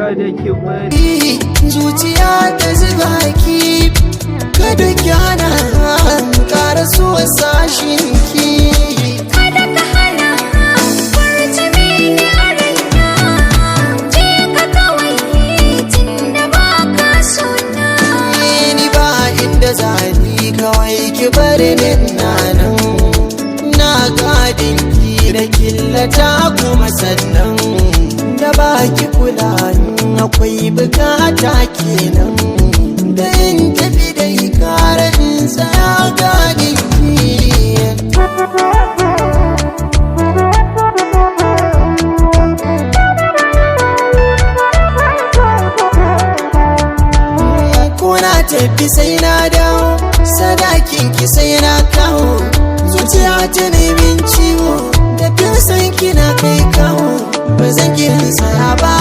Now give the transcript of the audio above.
Kada ki bari. Zuciya ta zuba ki, kada ki hana ƙara so sashin ki. Kada ka hana furta mini a raina. Je ka kawai tunda ba ka sona. Ni ba inda zani, kawai ki bari ni na nan. Na gadin ki da killata, kuma sannan da baki kula akwai bukata kenan da in tafi dai kara in tsaya gadin ki. Ko na tafi sai na dawo, sadakin ki sai na kawo. Zuciya ta nemin ciwo da kin san kina kai kawo, ba zan ki saya ba.